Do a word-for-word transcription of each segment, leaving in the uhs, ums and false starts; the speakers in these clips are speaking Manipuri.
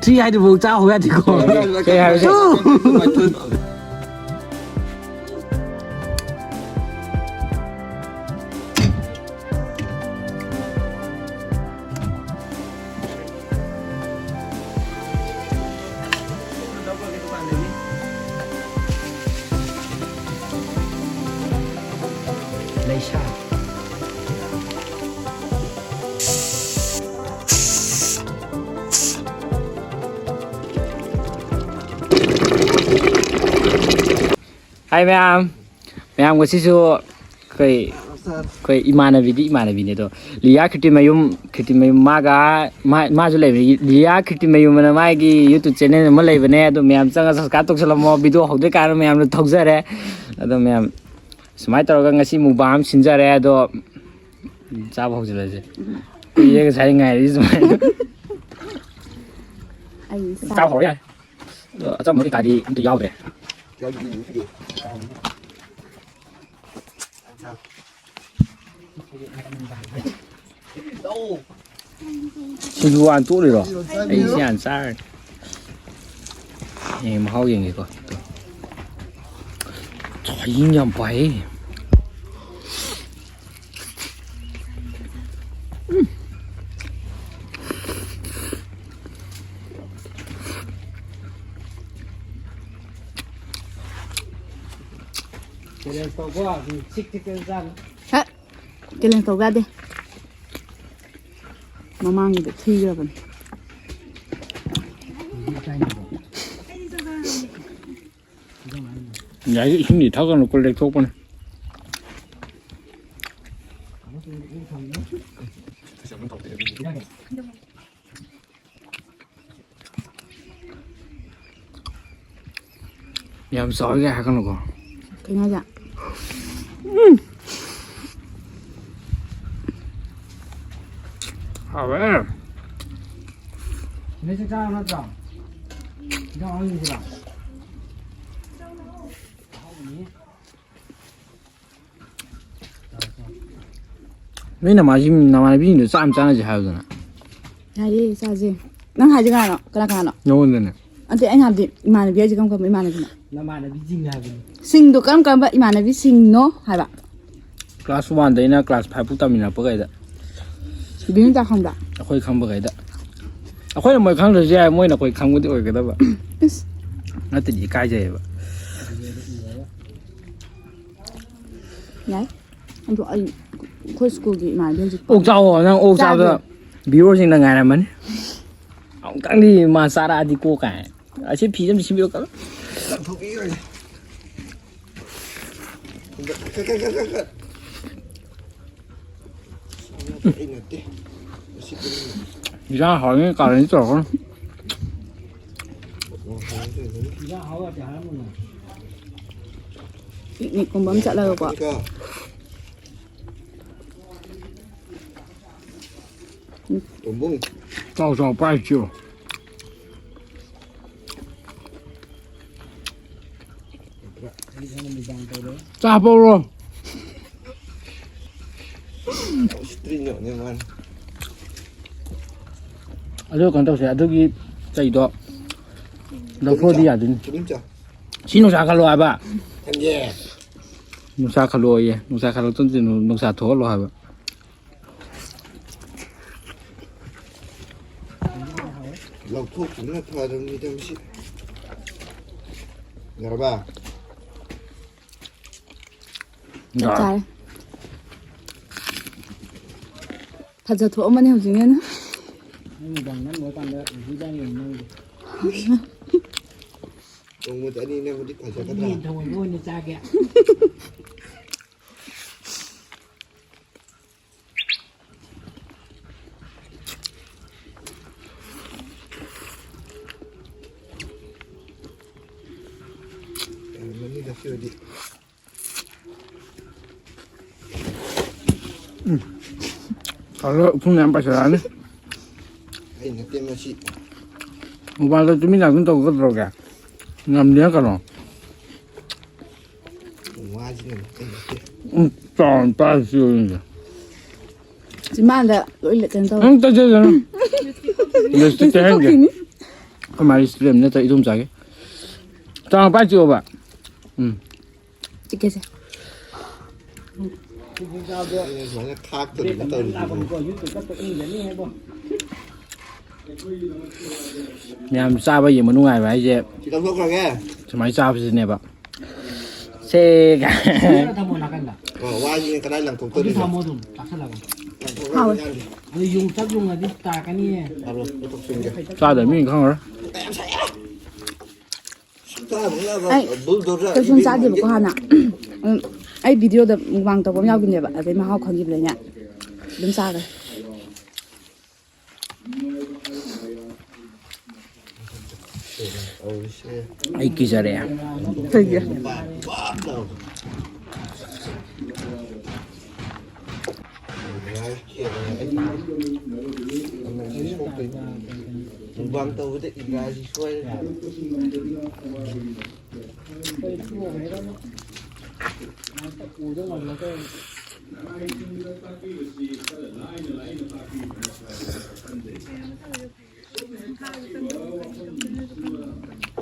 ꯊ꯭ꯔꯤ ꯍꯥꯏꯗꯨꯐꯥꯎ ꯆꯥ ꯍꯧ ꯌꯥꯗꯦꯀꯣ꯫ ꯀꯩ ꯍꯥꯏꯕ? ꯇꯨ꯫ ꯂꯩꯁꯥ꯫ ꯍꯥꯏ ꯃꯌꯥꯝ, ꯃꯌꯥꯝ ꯉꯁꯤꯁꯨ ꯑꯩꯈꯣꯏ, ꯑꯩꯈꯣꯏ ꯏꯃꯥꯟꯅꯕꯤꯗꯤ ꯏꯃꯥꯟꯅꯕꯤꯅꯦ ꯑꯗꯣ, ꯂꯤꯌꯥ ꯈꯤꯇꯤꯃꯌꯨꯝ, ꯈꯤꯇꯤꯃꯌꯨꯝ ꯃꯥꯒ, ꯃꯥ-, ꯃꯥꯁꯨ ꯂꯩꯕꯅꯦ꯫ ꯂꯤꯌꯥ ꯈꯤꯇꯤꯃꯌꯨꯝ ꯑꯅ ꯃꯥꯒꯤ YouTube channel ꯑꯃ ꯂꯩꯕꯅꯦ, ꯑꯗꯣ ꯃꯌꯥꯝ ꯆꯪꯉꯒ subscribe ꯇꯧꯁꯜꯂꯝꯃꯣ꯫ Video ꯍꯧꯗ꯭ꯔꯤꯀꯥꯟꯗ ꯃꯌꯥꯝꯅ ꯊꯧꯖꯔꯦ꯫ ꯑꯗꯣ ꯃꯌꯥꯝ ꯁꯨꯃꯥꯏꯅ ꯇꯧꯔꯒ ꯉꯁꯤ mukbang ꯑꯃ ꯁꯤꯟꯖꯔꯦ꯫ ꯑꯗꯣ ꯆꯥꯕ ꯍꯧꯖꯤꯜꯂꯁꯦ꯫ ꯀꯨꯏꯔꯦ ꯉꯁꯥꯏ ꯉꯥꯏꯔꯤꯁꯦ ꯁꯨꯃꯥꯏꯅ꯫ ꯑꯩ ꯆꯥ- ꯆꯥꯕ ꯍꯧꯔꯣ ꯌꯥꯔꯦ꯫ ꯑꯗꯣ ꯑꯆꯝꯕ ꯀꯩꯀꯥꯗꯤ ꯑꯝꯇ ꯌꯥꯎꯗ꯭ꯔꯦ꯫ ꯁꯤꯡꯖꯨ ꯍꯥꯟꯅ ꯇꯣꯠꯂꯤꯔꯣ? ꯑꯩ ꯁꯤ ꯍꯥꯟꯅ ꯆꯥꯔꯅꯤ꯫ ꯑꯦ, ꯃꯍꯥꯎ ꯌꯦꯡꯒꯦꯀꯣ꯫ ꯆꯥꯌꯤꯡ ꯌꯥꯝ ꯄꯥꯏꯌꯦ꯫ ꯍꯦ, challenge ꯇꯧꯕ ꯌꯥꯗꯦ꯫ ꯃꯃꯥꯡꯒꯤꯗ ꯊꯤꯈ꯭ꯔꯕꯅꯤ꯫ ꯌꯥꯏ, ꯏꯁꯤꯡꯗꯤ ꯊꯛꯀꯅꯨ, ꯀꯣꯜ ꯂꯦꯛꯊꯣꯛꯄꯅꯦ꯫ ꯌꯥꯝ ꯆꯥꯎꯔꯒ ꯍꯥꯏꯔꯛꯀꯅꯨꯀꯣ꯫ ꯀꯩꯅꯣ ꯍꯥꯏꯁꯦ? ꯍꯥꯎꯋꯦ꯫ ꯅꯣꯏ ꯆꯥꯛ ꯆꯥꯔꯕ ꯅꯠꯇ꯭ꯔꯣ? ꯏꯟꯖꯥꯡ ꯑꯍꯥꯎꯕꯁꯤꯔꯣ? ꯅꯣꯏ ꯅꯃꯥꯟꯅꯕꯤ-, ꯅꯃꯥꯟꯅꯕꯤꯁꯤꯡꯗꯣ ꯆꯥꯛ ꯑꯃ ꯆꯥꯅꯁꯦ ꯍꯥꯏꯕꯗꯅ꯫ ꯌꯥꯏꯌꯦ, ꯆꯥꯁꯦ꯫ ꯅꯪ ꯍꯥꯏꯁꯦ ꯀꯅꯥꯅꯣ? ꯀꯅꯥ ꯀꯅꯥꯅꯣ? ꯅꯉꯣꯟꯗꯅꯦ꯫ ꯑꯗꯩ ꯑꯩꯅ ꯍꯥꯏꯕꯗꯤ ꯏꯃꯥꯟꯅꯕꯤ ꯍꯥꯏꯁꯦ ꯀꯔꯝ ꯀꯔꯝꯕ ꯏꯃꯥꯟꯅꯕꯤꯅꯣ? ꯅꯃꯥꯟꯅꯕꯤꯁꯤꯡ ꯍꯥꯏꯕꯅꯤ꯫ ꯁꯤꯡꯗꯣ ꯀꯔꯝ ꯀꯔꯝꯕ ꯏꯃꯥꯟꯅꯕꯤꯁꯤꯡꯅꯣ ꯍꯥꯏꯕ? ꯀ꯭ꯂꯥꯁ ꯋꯥꯟꯗꯩꯅ ꯀ꯭ꯂꯥꯁ ꯐꯥꯏꯚ ꯐꯥꯎ ꯇꯝꯃꯤꯟꯅꯔꯛꯄꯈꯩꯗ꯫ ꯕꯤꯅꯤꯇꯥ ꯈꯪꯕ꯭ꯔꯥ? ꯑꯩꯈꯣꯏ ꯈꯪꯕꯈꯩꯗ꯫ ꯑꯩꯈꯣꯏꯅ ꯃꯣꯏ ꯈꯪꯗ꯭ꯔꯁꯨ ꯌꯥꯏ, ꯃꯣꯏꯅ ꯑꯩꯈꯣꯏ ꯈꯪꯕꯗꯤ ꯑꯣꯏꯒꯗꯕ꯫ ꯏꯁ꯫ ꯅꯠꯇ꯭ꯔꯗꯤ ꯏꯀꯥꯏꯖꯩꯌꯦꯕ꯫ ꯌꯥꯏ꯫ ꯑꯗꯣ ꯑꯩ, ꯑꯩꯈꯣꯏ ꯁ꯭ꯀꯨꯜꯒꯤ ꯏꯃꯥꯟꯅꯕꯤ ꯍꯧꯖꯤꯛ ꯑꯣꯛ ꯆꯥꯎꯑꯣ, ꯅꯪ ꯑꯣꯛ ꯆꯥꯕꯗ ꯆꯥꯒꯦ꯫ ꯚ꯭ꯌꯨꯋꯔꯁꯤꯡꯅ ꯉꯥꯏꯔꯝꯃꯅꯤ꯫ ꯑꯃꯨꯛꯇꯪꯗꯤ ꯃꯥ ꯆꯥꯔꯛꯑꯗꯤꯀꯣ ꯀꯥꯏ꯫ ꯑꯁꯤ ꯐꯤ ꯑꯃ ꯁꯤꯟꯕꯤꯔꯣ ꯀꯜꯂ꯫ ꯂꯪꯊꯣꯛꯄꯤꯈ꯭ꯔꯒꯦ꯫ ꯀꯠ, ꯀꯠ, ꯀꯠ, ꯀꯠ, ꯀꯠ꯫ ꯑꯩ ꯅꯠꯇꯦ꯫ ꯑꯁꯤ ꯄꯨꯟꯅ꯫ ꯏꯟꯖꯥꯡ ꯍꯥꯎꯔꯤ ꯀꯥꯂꯦꯟꯁꯤ ꯇꯧꯔꯒ꯫ ꯏꯟꯖꯥꯡ ꯍꯥꯎꯔꯗꯤ ꯍꯥꯏꯔꯝꯃꯣꯏꯅꯦ꯫ ꯄꯤꯛꯅꯤꯛꯀꯨꯝꯕ ꯑꯃ ꯆꯠꯂꯒꯀꯣ꯫ ꯀꯣ꯫ ꯕꯨꯡꯕꯨꯡ꯫ ꯆꯥꯎ ꯆꯥꯎ ꯄꯥꯏ ꯆꯤꯛꯑꯣ꯫ ꯆꯥ ꯄꯧꯔꯣ꯫ ꯎꯁꯤꯠꯇ꯭ꯔꯤꯅꯣꯅꯦ ꯃꯥꯅ꯫ ꯑꯗꯨ ꯀꯩꯅꯣ ꯇꯧꯁꯦ, ꯑꯗꯨꯒꯤ ꯆꯩꯗꯣ ꯂꯧꯊꯣꯛꯑꯗꯤ ꯌꯥꯗꯣꯏꯅꯤ꯫ ꯆꯨꯝꯆꯥ꯫ ꯁꯤ ꯅꯨꯡꯁꯥ ꯈꯜꯂꯣ ꯍꯥꯏꯕ꯫ ꯊꯝꯒꯦ꯫ ꯅꯨꯡꯁꯥ ꯈꯜꯂꯣꯑꯣꯌꯦ꯫ ꯅꯨꯡꯁꯥ ꯈꯜꯂꯛꯇꯅ ꯅꯨꯡꯁꯥ ꯊꯣꯛꯍꯜꯂꯣ ꯍꯥꯏꯕ꯫ ꯂꯧꯊꯣꯛꯈꯤꯕꯅ ꯐꯔꯕꯅꯤꯗ ꯃꯁꯤ꯫ ꯌꯥꯔꯕ? ꯆꯞ ꯆꯥꯔꯦ꯫ ꯐꯖ ꯊꯣꯛꯑꯝꯃꯅꯤ ꯍꯧꯖꯤꯛꯅ ꯍꯦꯟꯅ꯫ ꯅꯪ ꯅꯨꯡꯗꯥꯡ ꯅꯪ ꯂꯣꯏꯔꯀꯥꯟꯗ ꯅꯨꯄꯤꯗ ꯌꯦꯡꯉꯨ ꯅꯪꯒꯤ꯫ ꯅꯣꯡꯃꯗ ꯑꯅꯤ ꯅꯪꯕꯨꯗꯤ ꯐꯖꯒꯗ꯭ꯔꯥ? ꯌꯦꯟ ꯊꯣꯡꯕ ꯑꯣꯏꯅ ꯆꯥꯒꯦ꯫ ꯌꯥꯔꯝꯃꯅꯤꯗ ꯁꯤ ꯑꯣꯏꯗꯤ꯫ ꯎꯝ꯫ ꯈꯔ ꯎꯐꯨꯟ ꯃꯌꯥꯝ ꯄꯥꯏꯁꯤꯜꯂꯛꯑꯅꯤ꯫ ꯑꯩ ꯅꯠꯇꯦ ꯃꯁꯤ꯫ ꯃꯣꯕꯥꯏꯜꯗ ꯇꯨꯃꯤꯟ ꯂꯥꯛꯇꯨꯝ ꯇꯧꯒꯗꯧꯔꯒꯦ? ꯉꯝꯗꯦ ꯀꯩꯅꯣ꯫ ꯋꯥꯁꯤꯅ ꯑꯩ ꯅꯠꯇꯦ꯫ ꯎꯝ, ꯆꯥꯎꯅ ꯄꯥꯏꯔꯁꯤ ꯑꯣꯏꯅ꯫ ꯆꯤꯝꯕꯥꯟꯗ ꯂꯣꯏ ꯀꯩꯅꯣ ꯇꯧꯔꯦ꯫ ꯅꯪ ꯇꯩꯖꯖꯅꯨ꯫ ꯂꯤꯞꯁꯇꯤꯛ ꯇꯩꯍꯟꯒꯦ꯫ ꯊꯣꯛꯈꯤꯅꯤ꯫ ꯑꯩꯈꯣꯏ ꯃꯥ ꯔꯦꯁꯇꯨꯔꯦꯟ ꯅꯠꯇ꯭ꯔ ꯏꯗꯣꯝꯆꯥꯒꯤ꯫ ꯆꯥꯎꯅ ꯄꯥꯏ ꯆꯤꯛꯑꯣꯕ꯫ ꯎꯝ꯫ ꯆꯤꯛꯀꯦꯁꯦ꯫ ꯁꯨꯃꯥꯏꯅ ꯈꯥꯛꯇꯣꯔꯤꯕ ꯇꯧꯔꯤꯁꯤꯕꯣ꯫ ꯃꯌꯥꯝ ꯆꯥꯕ ꯌꯦꯡꯕ ꯅꯨꯡꯉꯥꯏꯕ ꯍꯥꯏꯁꯦ ꯁꯤ ꯂꯧꯊꯣꯛꯈ꯭ꯔꯒꯦ꯫ ꯁꯨꯃꯥꯏꯅ ꯆꯥꯕꯁꯤꯅꯦꯕ꯫ ꯁꯦ꯫ ꯊꯝꯃꯣ ꯅꯥꯀꯟꯗ꯫ ꯑꯣ, ꯋꯥꯁꯤꯅꯦ ꯀꯗꯥꯏ ꯑꯗꯨ ꯂꯪꯊꯣꯛꯇꯣꯔꯤꯅꯣ? ꯊꯝꯃꯣ ꯑꯗꯨꯝ ꯆꯥꯁꯜꯂꯒ꯫ ꯂꯪꯊꯣꯛꯈ꯭ꯔꯒꯦ ꯍꯥꯎꯋꯦ꯫ ꯌꯥꯅꯤ꯫ ꯑꯗꯨ ꯌꯣꯡꯆꯥꯛ ꯌꯣꯡꯉꯗꯤ ꯇꯥꯔꯛꯀꯅꯤꯌꯦ꯫ ꯆꯥꯗꯕ ꯃꯤꯅ ꯈꯪꯉꯔꯣꯏ꯫ ꯌꯥꯝ ꯁꯥꯏꯌꯦ꯫ ꯁꯨꯡꯆꯥ ꯆꯥꯗꯕ ꯑꯩ bulldozer ꯀꯩꯁꯨꯝ ꯏꯕꯦꯝꯃ ꯆꯥꯗꯦꯕꯀꯣ ꯍꯥꯟꯅ꯫ ꯎꯝ, ꯑꯩ ꯚꯤꯗꯤꯑꯣꯗ ꯃꯨꯛꯕꯥꯡ ꯇꯧꯕ ꯑꯃ ꯌꯥꯎꯈꯤꯕꯅꯦꯕ, ꯑꯗꯩ ꯃꯍꯥꯎ ꯈꯪꯈꯤꯕꯗꯩꯅꯦ ꯑꯗꯨꯝ ꯆꯥꯈ꯭ꯔꯦ꯫ ꯑꯩ ꯀꯤꯖꯔꯦ꯫ ꯀꯩꯒꯤ? ꯃꯨꯛꯕꯥꯡ ꯇꯧꯕꯗ ꯏꯪꯒ꯭ꯔꯥꯖꯤ ꯁꯣꯏꯔꯦ꯫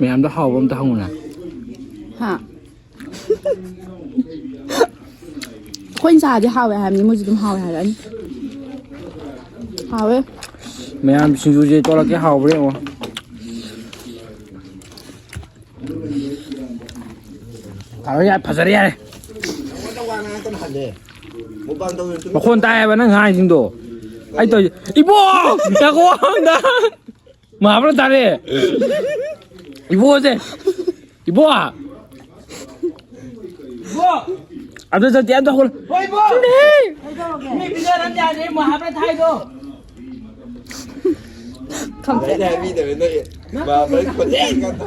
ꯃꯌꯥꯝꯗ ꯍꯥꯎꯕ ꯑꯝꯇ ꯍꯪꯉꯨꯅꯦ꯫ ꯍꯥ? ꯑꯩꯈꯣꯏꯅ ꯆꯥꯔꯗꯤ ꯍꯥꯎꯋꯦ ꯍꯥꯏꯕꯅꯤ, ꯃꯣꯏꯁꯨ ꯑꯗꯨꯝ ꯍꯥꯎꯋꯦ ꯍꯥꯏꯔꯛꯑꯅꯤ꯫ ꯍꯥꯎꯋꯦ꯫ ꯃꯌꯥꯝ ꯁꯤꯡꯖꯨꯁꯦ ꯇꯣꯂꯛꯀꯦ ꯍꯥꯎꯕ꯭ꯔꯥ ꯌꯦꯡꯉꯣ꯫ ꯐꯔꯦ ꯌꯥꯔꯦ, ꯐꯖꯔꯦ ꯌꯥꯔꯦ꯫ ꯑꯩꯉꯣꯟꯗ ꯋꯥ ꯉꯥꯡꯉꯛꯀꯅꯨ ꯍꯜꯂꯦ꯫ ꯃꯨꯛꯕꯥꯡ ꯇꯧꯗꯅ ꯇꯨꯃꯤꯟ ꯃꯈꯣꯟ ꯇꯥꯏ ꯍꯥꯏꯕ ꯅꯪ ꯉꯥꯡꯉꯤꯁꯤꯡꯗꯣ꯫ ꯑꯩ ꯇꯧꯔꯤꯁꯦ, "ꯏꯕꯣ! ꯉꯥꯏꯈꯣ ꯑꯝꯇ!" ꯃꯍꯥꯕ꯭ꯔꯠ ꯇꯥꯔꯦ꯫ ꯏꯕꯣꯁꯦ꯫ ꯏꯕꯣ! ꯏꯕꯣ! ꯑꯗꯨ ꯆꯠꯇꯦ, ꯑꯝꯇ ꯍꯧꯒꯠꯂꯣ꯫ ꯍꯣꯏ, ꯏꯕꯣ! ꯁꯤꯅꯦ! ꯀꯩꯗꯧꯔꯒꯦ? ꯃꯤ ꯄꯤꯖꯔꯝꯗꯦ ꯍꯥꯏꯗꯤ ꯃꯍꯥꯕ꯭ꯔꯠ ꯊꯥꯏꯗꯣ꯫ ꯈꯪꯗꯦ꯫ ꯃꯥ ꯃꯩ ꯈꯣꯟꯖꯦꯜ ꯀꯟꯅ꯫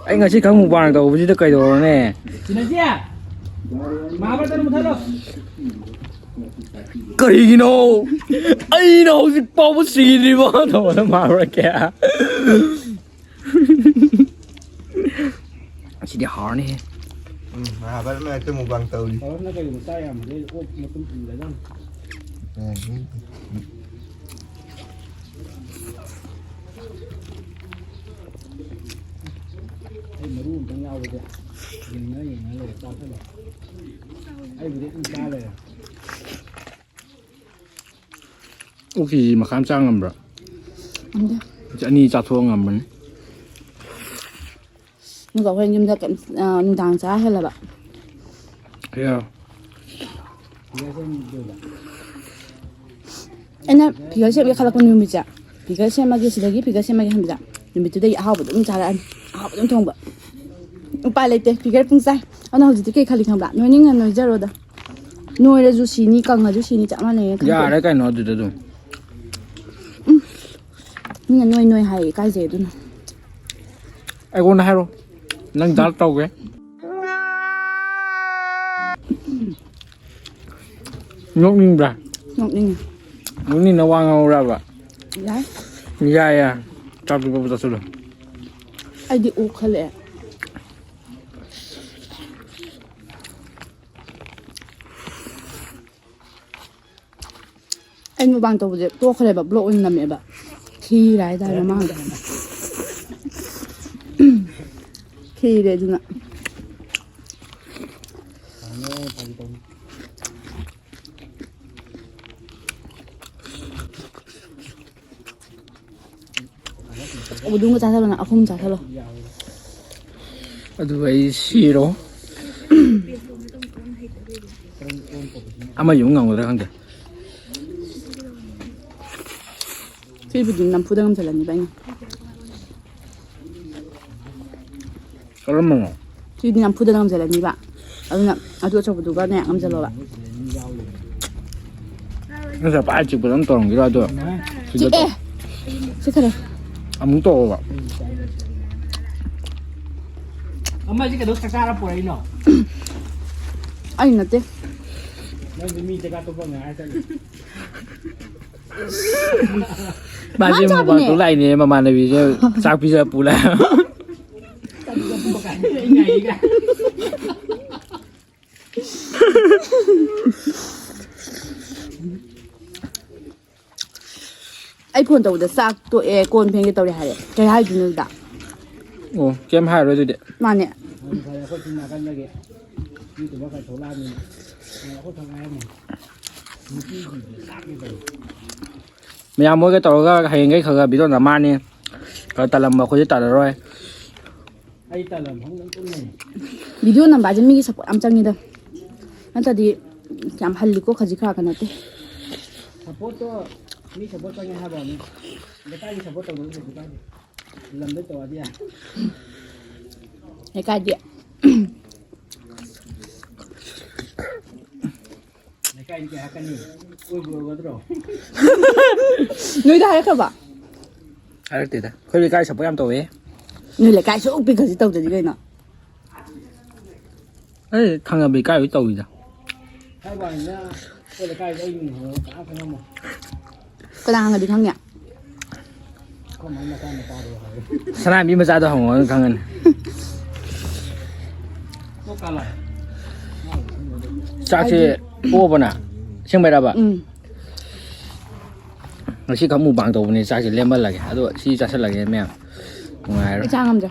ꯑꯩ ꯉꯁꯤ ꯈꯪ ꯃꯨꯛꯕꯥꯡ ꯇꯧꯕꯁꯤꯗ ꯀꯩꯗꯧꯔꯅꯦ? ꯁꯤꯅꯁꯤ! ꯃꯍꯥꯕ꯭ꯔꯠꯇ ꯃꯨꯊꯠꯂꯣ꯫ ꯀꯔꯤꯒꯤꯅꯣ? ꯑꯩꯅ ꯍꯧꯖꯤꯛ ꯐꯥꯎꯕ ꯁꯤꯗ꯭ꯔꯤꯕ ꯇꯧꯕꯗ ꯃꯍꯥꯕ꯭ꯔꯠ ꯀꯌꯥ? ꯑꯁꯤꯗꯤ ꯍꯥꯎꯔꯅꯤꯍꯦ꯫ ꯎꯝ, ꯃꯍꯥꯕ꯭ꯔꯠ ꯃꯔꯛꯇ ꯃꯨꯛꯕꯥꯡ ꯇꯧꯔꯤ꯫ ꯄꯥꯔꯁꯅ ꯀꯩꯒꯨꯝꯕ ꯆꯥ ꯌꯥꯝꯃꯗꯤ ꯑꯣꯛ ꯃꯇꯨꯝ ꯏꯜꯂꯗꯝꯅꯤ꯫ ꯎꯝ, ꯎꯝ꯫ ꯑꯗꯨ ꯑꯝꯇꯪ ꯌꯥꯎꯕꯁꯦ ꯌꯦꯡꯉ ꯌꯦꯡꯉ ꯂꯩꯔꯦ, ꯆꯥꯁꯜꯂꯣ꯫ ꯑꯩꯕꯨꯗꯤ ꯑꯗꯨꯝ ꯆꯥ ꯂꯩꯔꯦ꯫ ꯑꯣꯛ ꯀꯦ ꯖꯤ ꯃꯈꯥ ꯑꯃ ꯆꯥ ꯉꯝꯕ꯭ꯔꯥ? ꯉꯝꯗꯦ꯫ ꯑꯅꯤ ꯆꯥꯊꯣꯛꯑ ꯉꯝꯕꯅꯤ꯫ ꯑꯗꯨꯒ ꯑꯩꯈꯣꯏ ꯌꯨꯝꯗ ꯀꯩꯝ, ꯑ, ꯅꯨꯡꯗꯥꯡ ꯆꯥ ꯍꯦꯜꯂꯕ꯫ ꯌꯥ꯫ ꯑꯩꯅ ꯐꯤꯒꯔ ꯁꯦꯝꯒꯦ ꯈꯜꯂꯛꯄ ꯅꯨꯃꯤꯠꯁꯦ, ꯐꯤꯒꯔ ꯁꯦꯝꯃꯒꯦ, ꯁꯤꯗꯒꯤ ꯐꯤꯒꯔ ꯁꯦꯝꯃꯒꯦ ꯈꯟꯕꯗ, ꯅꯨꯃꯤꯠꯇꯨꯗꯒꯤ ꯑꯍꯥꯎꯕ ꯑꯗꯨꯝ ꯆꯥꯔꯛꯑꯅꯤ, ꯑꯍꯥꯎꯕ ꯑꯗꯨꯝ ꯊꯣꯡꯕ꯫ ꯎꯄꯥꯏ ꯂꯩꯇꯦ, ꯐꯤꯒꯔ ꯄꯨꯡ ꯆꯥꯏ꯫ ꯑꯗꯨꯅ ꯍꯧꯖꯤꯛꯇꯤ ꯀꯩ ꯈꯜꯂꯤ ꯈꯪꯕ꯭ꯔꯥ? ꯅꯣꯏꯅꯤꯡꯉ ꯅꯣꯏꯖꯔꯣꯗ, ꯅꯣꯏꯔꯁꯨ ꯁꯤꯅꯤ, ꯀꯪꯉꯁꯨ ꯁꯤꯅꯤ, ꯆꯞ ꯃꯥꯟꯅꯩꯌꯦ ꯈꯟꯗꯣꯛꯑꯦ꯫ ꯌꯥꯔꯦ ꯀꯩꯅꯣ ꯑꯗꯨꯗ ꯑꯗꯨꯝ꯫ ꯎꯝ꯫ ꯃꯤꯅ ꯅꯣꯏ ꯅꯣꯏ ꯍꯥꯏꯌꯦ, ꯏꯀꯥꯏꯖꯩ ꯑꯗꯨꯅ꯫ ꯑꯩꯉꯣꯟꯗ ꯍꯥꯏꯔꯣ, ꯅꯪ ꯗꯥꯜ ꯇꯧꯒꯦ꯫ ꯅꯣꯛꯅꯤꯡꯕ꯭ꯔꯥ? ꯅꯣꯛꯅꯤꯡꯉꯤ꯫ ꯅꯣꯛꯅꯤꯡꯅ ꯋꯥ ꯉꯥꯡꯍꯧꯔꯕ? ꯌꯥꯏ꯫ ꯌꯥꯏ, ꯌꯥꯏ꯫ ꯆꯥꯛꯇꯨ ꯄꯞ ꯆꯥꯁꯤꯜꯂꯣ꯫ ꯑꯩꯗꯤ ꯑꯣꯛ ꯈꯜꯂꯛꯑꯦ꯫ ꯑꯩ ꯃꯨꯛꯕꯥꯡ ꯇꯧꯕꯁꯦ ꯇꯣꯛꯈ꯭ꯔꯦꯕ, ꯕ꯭ꯂꯣꯛ ꯑꯣꯏꯅ ꯅꯝꯃꯦꯕ꯫ ꯈꯤꯔꯦ ꯍꯥꯏꯇꯥꯔꯦ ꯃꯃꯥꯡꯗ꯫ ꯈꯤꯔꯦ ꯑꯗꯨꯅ꯫ ꯑꯆꯧꯕꯗꯨꯃꯒ ꯆꯥꯁꯜꯂꯣ ꯅꯪ, ꯑꯍꯨꯝ ꯆꯥꯁꯜꯂꯣ꯫ ꯑꯗꯨꯒ ꯑꯩ ꯁꯤꯔꯣ꯫ ꯑꯃ ꯌꯨꯝ ꯉꯝꯒꯗ꯭ꯔꯥ ꯈꯪꯗꯦ꯫ ꯁꯤꯕꯨꯗꯤ ꯅꯝꯐꯨꯗ ꯉꯝꯁꯤꯜꯂꯅꯤꯕ ꯑꯩꯅ꯫ ꯀꯔꯝꯕꯅꯣ? ꯁꯤꯗꯤ ꯅꯝꯐꯨꯗ ꯉꯝꯁꯤꯜꯂꯅꯤꯕ꯫ ꯑꯗꯨꯅ ꯑꯗꯨ ꯑꯆꯧꯕꯗꯨꯒꯅꯦ ꯉꯝꯁꯤꯜꯂꯣꯕ꯫ ꯅꯠꯇ꯭ꯔ ꯄꯥꯏ ꯆꯤꯛꯄꯗ ꯑꯗꯨꯝ ꯇꯧꯔꯝꯒꯤꯔꯣ ꯑꯗꯣ? ꯁꯤꯗ ꯆꯤꯛꯑꯦ꯫ ꯇꯧ꯫ ꯆꯤꯛꯈ꯭ꯔꯦ꯫ ꯑꯃꯨꯛ ꯇꯧꯔꯣꯕ꯫ ꯑꯃꯁꯤ ꯀꯩꯗꯧ ꯆꯥꯛ ꯆꯥꯔ ꯄꯨꯔꯛꯏꯅꯣ? ꯑꯩ ꯅꯠꯇꯦ꯫ ꯅꯪꯁꯨ ꯃꯤ ꯆꯥꯛ ꯆꯥ ꯇꯣꯛꯄ ꯉꯥꯏꯔ ꯆꯠꯂꯤ꯫ ꯃꯥꯁꯦ ꯃꯥꯅ ꯆꯥꯕꯅꯦ꯫ ꯃꯨꯛꯕꯥꯡ ꯇꯧ ꯂꯥꯛꯏꯅꯦ, ꯃꯃꯥꯟꯅꯕꯤꯁꯦ ꯆꯥꯛ ꯄꯤꯖ ꯄꯨ ꯂꯥꯛꯑꯦ꯫ ꯑꯩ ꯐꯣꯟ ꯇꯧꯕꯗ ꯆꯥꯛ ꯇꯣꯛꯑꯦ, ꯀꯣꯟ ꯐꯦꯡꯒꯦ ꯇꯧꯔꯦ ꯍꯥꯏꯔꯦ꯫ ꯀꯩ ꯍꯥꯏꯗꯣꯏꯅꯣ ꯑꯗꯨꯗ? ꯑꯣ, ꯀꯩꯝ ꯍꯥꯏꯔꯣꯏ ꯑꯗꯨꯗꯤ꯫ ꯃꯥꯅꯦ꯫ ꯑꯗꯨ ꯐꯔꯦ, ꯑꯩꯈꯣꯏ ꯁꯤ ꯅꯥꯀꯟꯗꯒꯤ YouTuber ꯈꯔ ꯊꯣꯛꯂꯛꯑꯕꯅꯤꯅ, ꯑꯩꯈꯣꯏ ꯈꯛ ꯉꯥꯏꯔꯝꯃꯦ꯫ ꯅꯨꯄꯤꯁꯤꯡꯁꯦ ꯆꯥꯛꯅꯦ ꯇꯧꯔꯤ꯫ ꯃꯌꯥꯝ ꯃꯣꯏꯒ ꯇꯧꯔꯒ ꯍꯌꯦꯡꯈꯩ ꯈꯔ ꯈꯔ video ꯅꯝꯃꯛꯑꯅꯤ꯫ ꯈꯔ ꯇꯜꯂꯝꯕ ꯑꯩꯈꯣꯏꯁꯦ ꯇꯜꯂꯔꯣꯏ꯫ ꯑꯩ ꯇꯜꯂꯝ ꯈꯪꯗꯅ ꯇꯨꯝ ꯂꯩ꯫ Video ꯅꯝꯕ ꯍꯥꯏꯁꯦ ꯃꯤꯒꯤ support ꯌꯥꯝ ꯆꯪꯉꯤꯗ꯫ ꯅꯠꯇ꯭ꯔꯗꯤ ꯌꯥꯝ ꯍꯜꯂꯤꯀꯣ, ꯈꯖꯤꯛ ꯈꯔꯥꯛꯀ ꯅꯠꯇꯦ꯫ Supportꯇꯣ ꯃꯤ support ꯆꯪꯉꯦ ꯍꯥꯏꯕ ꯋꯥꯅꯤ꯫ ꯂꯩꯀꯥꯏꯒꯤ support ꯇꯧꯗꯕꯁꯨ ꯀꯩꯁꯨ ꯀꯥꯏꯗꯦ꯫ ꯂꯝꯗ ꯇꯧꯔꯗꯤ ꯌꯥꯏ꯫ ꯂꯩꯀꯥꯏꯗꯤ꯫ ꯂꯩꯀꯥꯏꯗꯤ ꯀꯩ ꯍꯥꯏꯔꯛꯀꯅꯤ? ꯀꯣꯏꯕ ꯑꯣꯏꯒꯗ꯭ꯔꯣ? ꯅꯣꯏꯗ ꯍꯥꯏꯔꯛꯈ꯭ꯔꯕ? ꯍꯥꯏꯔꯛꯇꯦꯗ꯫ ꯑꯩꯈꯣꯏ ꯂꯩꯀꯥꯏ support ꯌꯥꯝ ꯇꯧꯋꯦ꯫ ꯅꯣꯏ ꯂꯩꯀꯥꯏ ꯁꯨꯛ ꯄꯤꯛ ꯈꯖꯤꯛ ꯇꯧꯗ꯭ꯔꯗꯤ ꯀꯩꯅꯣ? ꯑꯩ ꯊꯪꯅꯕ ꯂꯩꯀꯥꯏ ꯍꯣꯏ ꯇꯧꯋꯤꯗ꯫ ꯍꯥꯏꯕ ꯋꯥꯅꯤꯗ, ꯑꯩꯈꯣꯏ ꯂꯩꯀꯥꯏꯗ ꯑꯩ ꯃꯤꯡ ꯍꯪꯉꯒ ꯀꯅꯥꯝ ꯈꯪꯉꯝꯃꯣꯏ꯫ ꯀꯅꯥ ꯍꯪꯉꯗꯤ ꯈꯪꯅꯤ? ꯑꯩꯈꯣꯏ ꯃꯥꯏ ꯃꯆꯥꯅꯨꯄꯥꯗꯣ ꯍꯪꯉꯦ꯫ ꯁꯅꯥꯍꯟꯕꯤ ꯃꯆꯥꯗꯣ ꯍꯪꯉꯣ, ꯑꯗꯨ ꯈꯪꯉꯅꯤ꯫ ꯆꯥꯛꯁꯦ ꯑꯩꯗꯤ ꯄꯣꯛꯑꯕꯅ? ꯑꯁꯦꯡꯕꯩꯔꯕ? ꯎꯝ꯫ ꯉꯁꯤ ꯈꯛ mukbang ꯇꯧꯕꯅꯦ, ꯆꯥꯛꯁꯦ ꯂꯦꯝꯍꯜꯂꯒꯦ꯫ ꯑꯗꯣ ꯁꯤ ꯆꯥꯁꯤꯜꯂꯒꯦ ꯃꯌꯥꯝ꯫ ꯅꯨꯡꯉꯥꯏꯔꯣꯏ꯫ ꯑꯩ ꯆꯥ ꯉꯝꯗ꯭ꯔꯦ꯫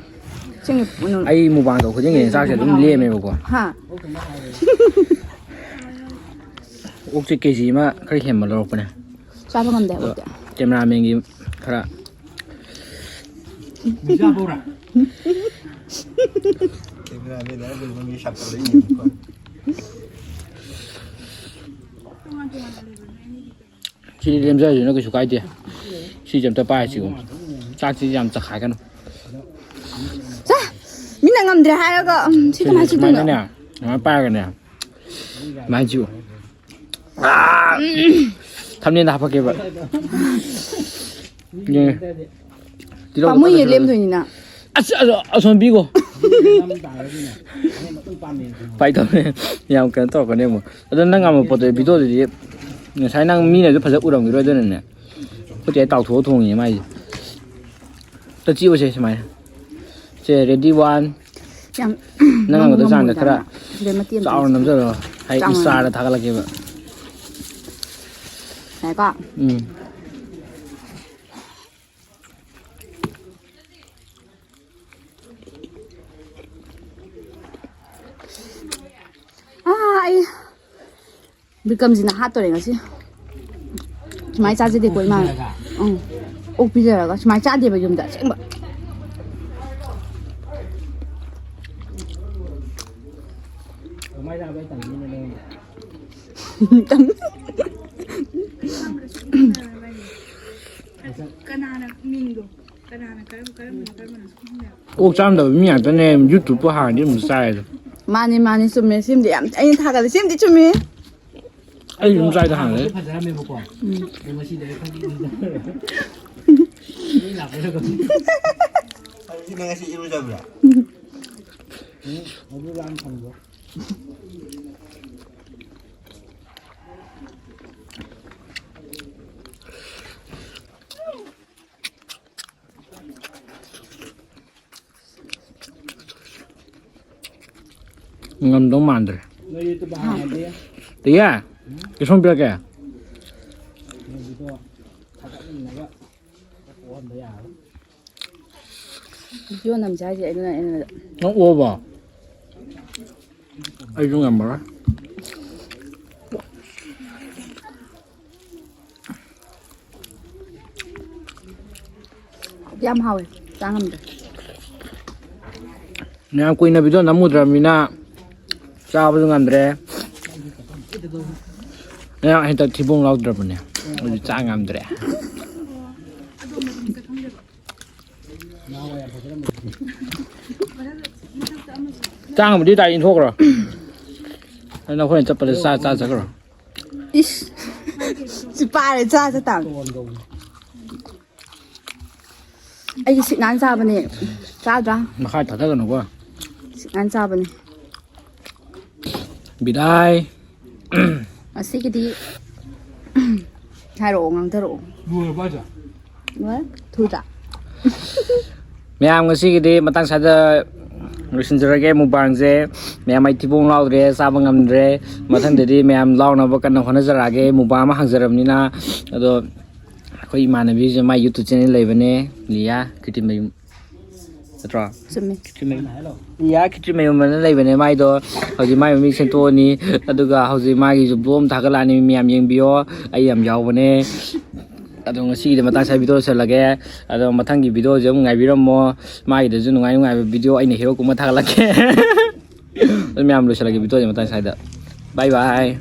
ꯏꯁꯤꯡ ꯎꯅꯨ-, ꯑꯩ mukbang ꯇꯧ ꯈꯨꯗꯤꯡꯒꯤ ꯆꯥꯛꯁꯦ ꯑꯗꯨꯝ ꯂꯦꯝꯃꯦꯕꯀꯣ꯫ ꯍꯥ? ꯑꯣꯛꯁꯦ ꯀꯦ ꯖꯤ ꯑꯃ ꯈꯔ ꯍꯦꯟꯕ ꯂꯧꯔꯛꯄꯅꯦ꯫ ꯆꯥꯕ ꯉꯝꯗꯦ ꯑꯗꯣ ꯑꯣꯛꯇꯤ꯫ Cameramanꯒꯤ ꯈꯔ Cameraman ꯍꯥꯏꯔꯒ ꯃꯃꯤ ꯁꯥꯀꯠꯂ ꯌꯦꯡꯉꯤꯀꯣ꯫ ꯁꯤꯗꯤ ꯂꯦꯝꯖꯔꯁꯨꯅ ꯀꯩꯁꯨ ꯀꯥꯏꯗꯦ꯫ ꯁꯤꯁꯦ ꯑꯝꯇ ꯄꯥꯏꯔꯁꯤꯀꯣ꯫ ꯆꯥꯛꯁꯤ ꯌꯥꯝ ꯆꯈꯥꯏꯒꯅꯨ꯫ ꯆꯥ! ꯃꯤꯅ ꯉꯝꯗ꯭ꯔꯦ ꯍꯥꯏꯔꯒ, ꯎꯝ, ꯁꯤ ꯁꯤꯁꯦ ꯀꯃꯥꯏꯅ ꯆꯤꯛꯇꯣꯏꯅꯣ? ꯁꯨꯃꯥꯏꯅꯅꯦ, ꯁꯨꯃꯥꯏꯅ ꯄꯥꯏꯔꯒꯅꯦ꯫ ꯁꯨꯃꯥꯏꯅ ꯆꯤꯛꯎ꯫ ꯑꯥ! Thumbnailꯗ ꯍꯥꯞꯄꯛꯀꯦꯕ꯫ ꯌꯦꯡꯉꯦ꯫ ꯇꯤꯜꯍꯧꯗꯣ ꯄꯥꯝꯃꯨꯏꯌꯦ, ꯀꯟꯅ ꯁꯣꯏ-, ꯂꯦꯝꯗꯣꯏꯅꯤꯅ꯫ ꯑꯁ, ꯑꯁ, ꯑꯁꯣꯝ ꯄꯤꯈꯣ꯫ ꯐꯥꯒꯤ ꯇꯧꯕꯅꯦ꯫ ꯌꯥꯝ ꯀꯩꯅꯣ ꯇꯧꯔꯛꯀꯅꯤ ꯑꯃꯨꯛ꯫ ꯑꯗꯣ ꯅꯪ ꯉꯝꯕ ꯄꯣꯠꯇꯣ videoꯗꯗꯤ ꯉꯁꯥꯏ ꯅꯪ ꯃꯤꯅꯁꯨ ꯐꯖ ꯎꯔꯝꯈꯤꯔꯣꯏ, ꯑꯗꯨꯅꯅꯦ꯫ ꯑꯩꯈꯣꯏ ꯆꯦ ꯇꯥꯎꯊꯣꯛꯑ ꯊꯣꯡꯉꯤꯅꯦ ꯃꯥꯏꯁꯦ꯫ ꯑꯝꯇ ꯆꯤꯛꯑꯣꯁꯦ ꯁꯨꯃꯥꯏꯅ꯫ ꯁꯦ, ready, one꯫ ꯌꯥꯝ ꯅꯪ ꯉꯝꯕꯗꯣ ꯆꯥꯡꯗ ꯈꯔ ꯁꯤꯗ ꯃꯇꯦꯛ ꯑꯃ ꯆꯥꯎꯅ ꯆꯤꯛꯑꯣ꯫ ꯅꯝꯖꯔꯣ꯫ ꯑꯩ ꯆꯥꯎꯅ Instaꯗ ꯊꯥꯒꯠꯂꯛꯀꯦꯕ꯫ ꯌꯥꯏꯀꯣ? ꯎꯝ꯫ ꯕꯤꯀꯝꯁꯤꯅ ꯍꯥꯠꯇꯣꯔꯦ ꯉꯁꯤ꯫ ꯁꯨꯃꯥꯏꯅ ꯆꯥꯖꯗꯦꯀꯣ ꯏꯃꯥꯅ꯫ ꯎꯝ꯫ ꯑꯣꯛ ꯄꯤꯖꯔꯒ ꯁꯨꯃꯥꯏꯅ ꯆꯥꯗꯦꯕ ꯌꯨꯝꯗ ꯑꯁꯦꯡꯕ꯫ ꯀꯅꯥꯅ ꯃꯤꯡꯗꯣ? ꯀꯅꯥꯅ ꯀꯔꯝ-, ꯀꯔꯝꯕꯅꯣ, ꯀꯔꯝꯕꯅꯣ ꯈꯪꯗꯦ꯫ ꯑꯣꯛ ꯆꯥꯝꯗꯕ ꯃꯤ ꯉꯥꯛꯇꯅꯦ YouTube ꯄꯨ ꯍꯥꯡꯉꯗꯤ ꯑꯗꯨꯝ ꯆꯥꯏꯗꯣ꯫ ꯃꯥꯅꯤ, ꯃꯥꯅꯤ, ꯆꯨꯝꯃꯦ꯫ ꯁꯤꯃꯗꯤ ꯌꯥꯝ ꯑꯩꯅ ꯊꯥꯒꯠꯂꯦ꯫ ꯁꯤꯃꯗꯤ ꯆꯨꯝꯃꯦ꯫ ꯑꯩ ꯑꯗꯨꯝ ꯆꯥꯏꯗ ꯍꯥꯟꯅꯗꯩ꯫ ꯐꯖꯔꯝꯃꯦꯕꯀꯣ꯫ ꯎꯝ꯫ ꯑꯗꯣ ꯉꯁꯤꯗꯤ ꯑꯩ ꯈꯪꯗꯦ꯫ ꯃꯤ ꯂꯥꯛꯄꯗ ꯀꯩꯅꯣ꯫ ꯑꯗꯨꯗꯤ ꯅꯪ ꯉꯁꯤ ꯏꯔꯨꯖꯕ꯭ꯔꯥ? ꯎꯝ, ꯑꯗꯨ ꯂꯥꯡ ꯊꯝꯕ꯭ꯔꯣ? ꯉꯝꯗꯧ ꯃꯥꯟꯗ꯭ꯔꯦ꯫ ꯅꯣꯏ YouTube ꯍꯥꯡꯉꯗꯤ ꯇꯤꯌꯥ, ꯀꯩꯁꯨꯝ ꯄꯤꯔꯛꯀꯦ? ꯅꯣꯏꯒꯤꯗꯣ ꯊꯥꯒꯠꯃꯤꯟꯅꯕ ꯄꯣꯛꯍꯟꯕ ꯌꯥꯔꯣꯏ꯫ ꯚꯤꯗꯤꯑꯣ ꯅꯝꯁꯦ ꯍꯥꯏꯁꯦ ꯑꯩꯅ, ꯑꯩꯅ ꯅꯪ ꯑꯣꯕ? ꯑꯩꯁꯨ ꯉꯝꯃꯔꯣꯏ꯫ ꯌꯥꯝ ꯍꯥꯎꯋꯦ, ꯆꯥ ꯉꯝꯗ꯭ꯔꯦ꯫ ꯌꯥꯝ ꯀꯨꯏꯅ ꯚꯤꯗꯤꯑꯣ ꯅꯝꯃꯨꯗ꯭ꯔꯕꯅꯤꯅ ꯆꯥꯕꯁꯨ ꯉꯝꯗ꯭ꯔꯦ꯫ ꯉꯔꯥꯡ ꯍꯦꯛꯇ ꯊꯤꯕꯣꯡ ꯂꯥꯎꯗ꯭ꯔꯕꯅꯦ, ꯑꯗꯨ ꯆꯥ ꯉꯝꯗ꯭ꯔꯦ꯫ ꯆꯥ ꯉꯝꯃꯗꯤ ꯗꯥꯏ ꯏꯟꯊꯣꯛꯈ꯭ꯔꯣ꯫ ꯑꯗꯨ ꯅꯈꯣꯏꯅ ꯆꯠꯄꯗ ꯆꯥ ꯆꯥ ꯆꯠꯈ꯭ꯔꯣ꯫ ꯏꯁ꯫ ꯁꯤ ꯄꯥꯏꯔꯦ, ꯆꯥ ꯆꯠ ꯇꯥꯕꯅꯤ꯫ ꯑꯩꯗꯤ ꯁꯤꯠ ꯅꯥꯟ ꯆꯥꯕꯅꯦ꯫ ꯆꯥꯗ꯭ꯔꯥ? ꯃꯈꯥ ꯊꯥꯗꯒꯅꯨꯀꯣ꯫ ꯁꯤꯠ ꯅꯥꯟ ꯆꯥꯕꯅꯦ꯫ ꯕꯤꯗꯥꯏ꯫ ꯉꯁꯤꯒꯤꯗꯤ ꯍꯥꯏꯔꯛꯑꯣ, ꯉꯥꯡꯊꯔꯛꯑꯣ꯫ ꯂꯣꯏꯔꯕꯣ ꯍꯥꯏꯁꯦ? ꯂꯣꯏꯔꯦ? ꯊꯨꯗ꯭ꯔꯥ? ꯃꯌꯥꯝ ꯉꯁꯤꯒꯤꯗꯤ ꯃꯇꯥꯡ ꯁ꯭ꯋꯥꯏꯗ ꯂꯣꯏꯁꯤꯟꯖꯔꯒꯦ ꯃꯨꯛꯕꯥꯡꯁꯦ꯫ ꯃꯌꯥꯝ ꯑꯩ ꯊꯤꯕꯣꯡ ꯂꯥꯎꯗ꯭ꯔꯦ, ꯆꯥꯕ ꯉꯝꯗ꯭ꯔꯦ꯫ ꯃꯊꯪꯗꯗꯤ ꯃꯌꯥꯝ ꯂꯥꯎꯅꯕ ꯀꯟꯅ ꯍꯣꯠꯅꯖꯔꯛꯑꯒꯦ꯫ ꯃꯨꯛꯕꯥꯡ ꯑꯃ ꯍꯥꯡꯖꯔꯕꯅꯤꯅ꯫ ꯑꯗꯣ ꯑꯩꯈꯣꯏ ꯏꯃꯥꯟꯅꯕꯤꯁꯦ ꯃꯥꯏ YouTube channel ꯂꯩꯕꯅꯦ, ꯂꯤꯌꯥ ꯀꯤꯔꯇꯤꯃꯌꯨꯝ꯫ ꯅꯠꯇ꯭ꯔꯣ? ꯆꯨꯝꯃꯦ꯫ ꯌꯥ ꯈꯤꯇ꯭ꯔꯤ ꯃꯌꯨꯝ ꯑꯃꯅ ꯂꯩꯕꯅꯦ ꯃꯥꯏꯗꯣ꯫ ꯍꯧꯖꯤꯛ ꯃꯥꯏ ꯃꯃꯤꯡ ꯁꯦꯝꯗꯣꯛꯑꯅꯤ꯫ ꯑꯗꯨꯒ ꯍꯧꯖꯤꯛ ꯃꯥꯒꯤꯁꯨ ꯕ꯭ꯂꯣꯝ ꯊꯥꯒꯠꯂꯛꯑꯅꯤ, ꯃꯌꯥꯝ ꯌꯦꯡꯕꯤꯌꯣ꯫ ꯑꯩ ꯌꯥꯝ ꯌꯥꯎꯕꯅꯦ꯫ ꯑꯗꯣ ꯉꯁꯤꯒꯤꯗꯤ ꯃꯇꯥꯡ ꯁ꯭ꯋꯥꯏ ꯚꯤꯗꯤꯑꯣ ꯂꯣꯏꯁꯤꯜꯂꯒꯦ꯫ ꯑꯗꯣ ꯃꯊꯪꯒꯤ ꯚꯤꯗꯤꯑꯣꯁꯦ ꯑꯃꯨꯛ ꯉꯥꯏꯕꯤꯔꯝꯃꯣ꯫ ꯃꯥꯒꯤꯗꯁꯨ ꯅꯨꯡꯉꯥꯏ ꯅꯨꯡꯉꯥꯏꯕ ꯚꯤꯗꯤꯑꯣ ꯑꯩꯅ ꯍꯦꯔꯣ ꯀꯨꯝꯕ ꯊꯥꯒꯠꯂꯛꯀꯦ꯫ ꯑꯗꯨ ꯃꯌꯥꯝ ꯂꯣꯏꯁꯤꯜꯂꯒꯦ ꯚꯤꯗꯤꯑꯣꯁꯦ ꯃꯇꯥꯡ ꯁ꯭ꯋꯥꯏꯗ꯫ ꯕꯥꯏ ꯕꯥꯏ꯫